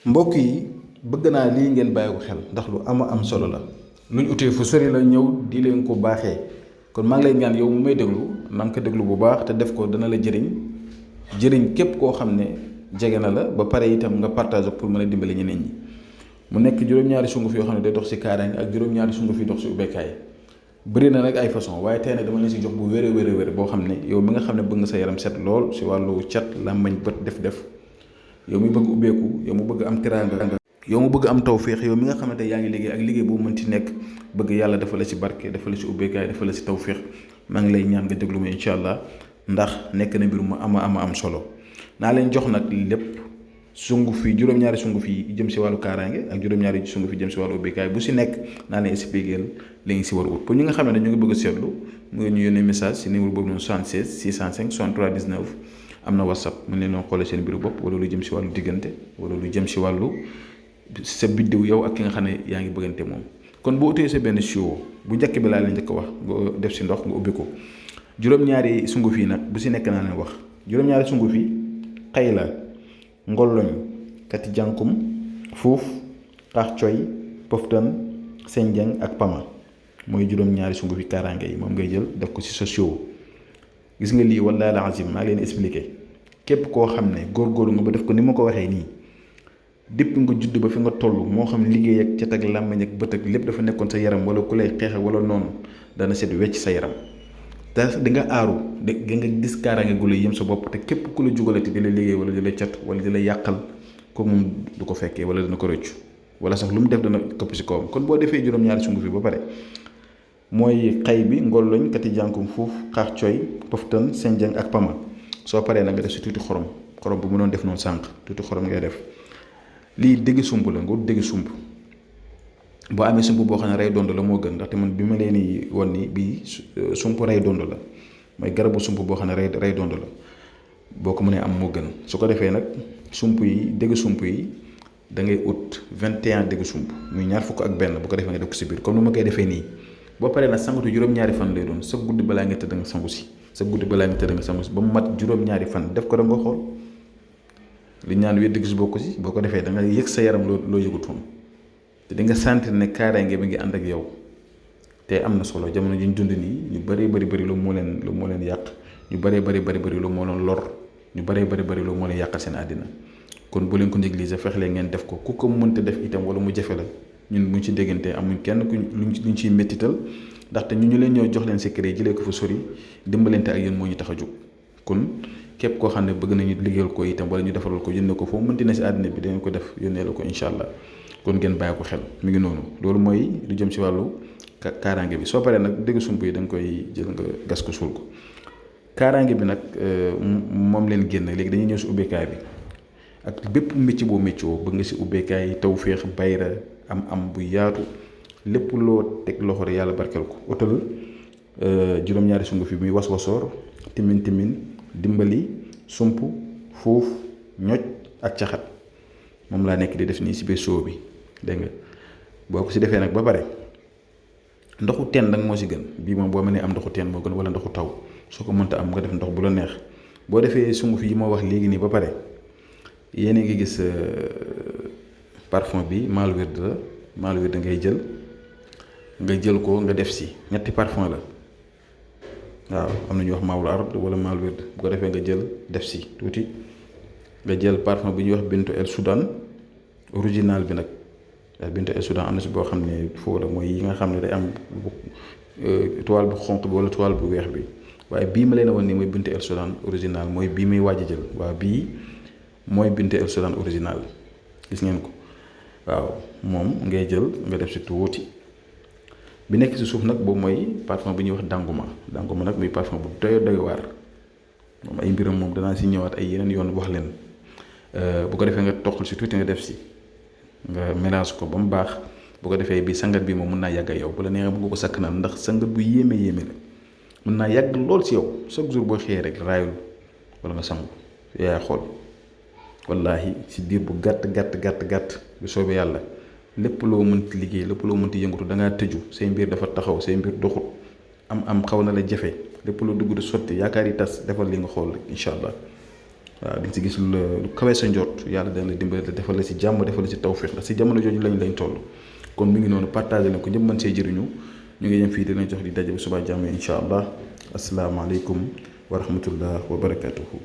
mbokk yi bëgg naa lii ngeen bàyyi ko xel ndax lu am solo la luñ utee fu sori la ñëw di leen ko baaxee kon maa ngi lay ñaan yow mu may déglu na nga ko déglu bu baax te def ko dana la jëriñ képp koo xam ne jege na la ba pare itam nga partage pour mën a dimbali ñeneen ñi mu nekk juróom-ñaari sunguf yoo xam ne day dox ci kaaraange ak juróom-ñaari sunguf yi dox ci ubbeekaay bëri na nag ay façon waaye tey nag dama leen si jox bu wér boo xam ne yow mi nga xam ne bëgg nga sa yaram set lool si wàllu cat làmmañ bët def yow mi bëgg ubbeeku yow mu bëgg am teraanga yow mu bëgg am tawféex yow mi nga xamante yaa ngi liggéey ak liggéey boo mënti nekk bëgg yàlla dafa la ci barke dafa la ci ubbeekaay dafa la ci tawféex maa ngi lay ñaan nga déglu ma incha allah ndax nekk na mbir mu am solo naa leen jox nag lépp sunguf yi juróom-ñaari sunguf yi jëm si wàllu kaaraange ak juróom-ñaari sunguf yi jëm si wàllu ubbeekaay bu si nekk naa leen expliquer li ngi si war a ut pour ñi nga xam ne dañu ngi bëgg a seetlu mu ngi ñu yónnee message si numéro boobu noonu 76 605 63 19 am na whatsapp mën leen noonu xoolee seen mbiru bopp wala lu jëm si wàllu diggante wala lu jëm si wàllu sa biddiw yow ak ki nga xam ne yaa ngi bëggante moom kon boo utee sa benn siwo bu njëkk bi laa leen njëkk wax nga def si ndox nga ubbi ko juróom-ñaari sunguf yi nag bu si nekk naa leen wax juróom-ñaari sunguf yi xay la ngolloñ kati jànkum fuuf xaax coy poftan senjang ak pama mooy juróom-ñaari sunguf yi kaaraange yi moom ngay jël def ko si sa siwo gis nga lii wallaahi la azim maa ngi leen expliqué képp koo xam ne góorgóorlu nga ba def ko ni ma ko waxee nii depuis nga judd ba fi nga toll moo xam liggéey ak cat ak làmmiñ ak bët ak lépp dafa nekkoon sa yaram wala ku lay xeex wala noonu dana set wecc sa yaram te di nga aaru di nga gis kaaraange gu la yëm sa bopp te képp ku la jugalati di la liggéey wala di la cat wala di la yàqal kooku moom du ko fekkee wala dina ko rëccu wala sax lu mu def dana këpp si kawam kon boo defee juróom-ñaari sunguf yi ba pare mooy xay bi ngolloñ kati jànkum fuuf xaax coy poftan senjang ak pama soo paree nag nga def si tuuti xorom bu mu doon def noonu sànq tuuti xorom ngay def lii dégg sump la nga dégg sump boo amee sump boo xam ne rey dond la moo gën ndaxte man bi ma leen di won ni bii sump rey dond la mooy garabu sump boo xam ne rey dond la boo ko mënee am moo gën su ko defee nag sump yi dégg sump yi da ngay ut 21 dégg sump muy ñaar fukk ak benn bu ko defee nga def ko si biir comme ni ma koy defee nii boo paree nag sangatu juróom-ñaari fan lay doon sa guddi balaa nga tëdd nga sangu si ba mu mat juróom-ñaari fan def ko da nga xool li ñaan wér di gis bokk si boo ko defee da nga yëg sa yaram loo yëgutoon te di nga sentir ne kaaraange bi ngi ànd ak yow te am na solo jamono ji ñu dund nii ñu bëree bëri lu moo leen yàq ñu bëree bëri lu moo leen lor ñu bëree bëri lu moo leen yàqal seen àddina kon bu leen ko négliger fexe leen ngeen def ko ku ko mënta def itam wala mu jafe la ñun buñ ci déggantee amuñ kenn luñ ciy méttital ndaxte ñu leen ñoo jox leen secret jëlee ko fa sori dimbalante ak yéen moo ñu tax a jóg kon képp koo xam ne bëgg nañu liggéeyal ko itam wala ñu defaral ko yónnee ko foofu mënti na si àddina bi dañu ko def yónnee la ko incha allah kon ngeen bàyyi ko xel mi ngi noonu loolu mooy lu jëm si wàllu kaaraange bi soo paree nag dégg sump yi da nga koy jël nga gas ko suul ko kaaraange bi nag moom leen génn léegi dañuy ñëw si ubbeekaay bi ak bépp métier boo bëgg nga si ubbeekaay tawféex bayra am bu yaatu lépp loo teg loxo rek yàlla barkeel ko utal juróom-ñaari sunguf yi muy was-wasoor timin dimbali sump fuuf ñoj ak caxat moom laa nekk di def nii si biir soo bi dégg nga boo ko si defee nag ba pare ndoxu teen nag moo si gën bii moom boo mënee am ndoxu teen moo gën wala ndoxu taw soo ko mënta am nga def ndox bu la neex boo defee sunguf yi ma wax léegi nii ba pare yéen a ngi gis parfum bi malwird ngay jël ko nga def si ñetti parfum la waaw am na ñuy wax maawul arab wala malwird bu ko defee nga jël def si tuuti nga jël parfum bi ñuy wax bintu el soudan original bi nag bintu el soudan am na si boo xam ne foo la mooy yi nga xam ne day am toile bu xonq bi wala toile bu weex bi waaye bii ma leen a wan nii mooy bintu el soudan original mooy bii muy waaj a jël waaw bii mooy bintu el soudan original gis ngeen ko waaw moom ngay jël nga def si tuuti bi nekk si suuf nag boobu mooy parfum bi ñuy wax danguma nag muy parfum bu doy waar moom ay mbiram moom danaa si ñëwaat ay yeneen yoon wax leen bu ko defee nga toqal si tuuti nga def si nga mélange ko ba mu baax bu ko defee bi sangat bi moom mën naa yàgg ak yow bu la neexee bu nga ko sakk naan ndax sangat bu yéeme la mën naa yàgg lool si yow chaque jour boo xëyee rek raayul wala nga sangu yaa xool wallaahi si diir bu gàtt bu soobee yàlla lépp loo mënti liggéey lépp loo mënti yëngatu da ngaa tëju say mbir dafa taxaw say mbir doxut am xaw na la jafe lépp loo dugg di sotti yaakaar yi tas defal li nga xool rek incha allah waaw di ci gis lu kawe sa njort yàlla dana la dimbali te defal la si jàmm defal la si tawfiq ndax si jamono jooju lañ toll kon mi ngi noonu partagé leen ko ñëpp mën see jëriñu ñu ngi yem fii dina jox di daje ba suba jàmm incha allah asalaamaaleykum wa rahmatullah wa barakatuhu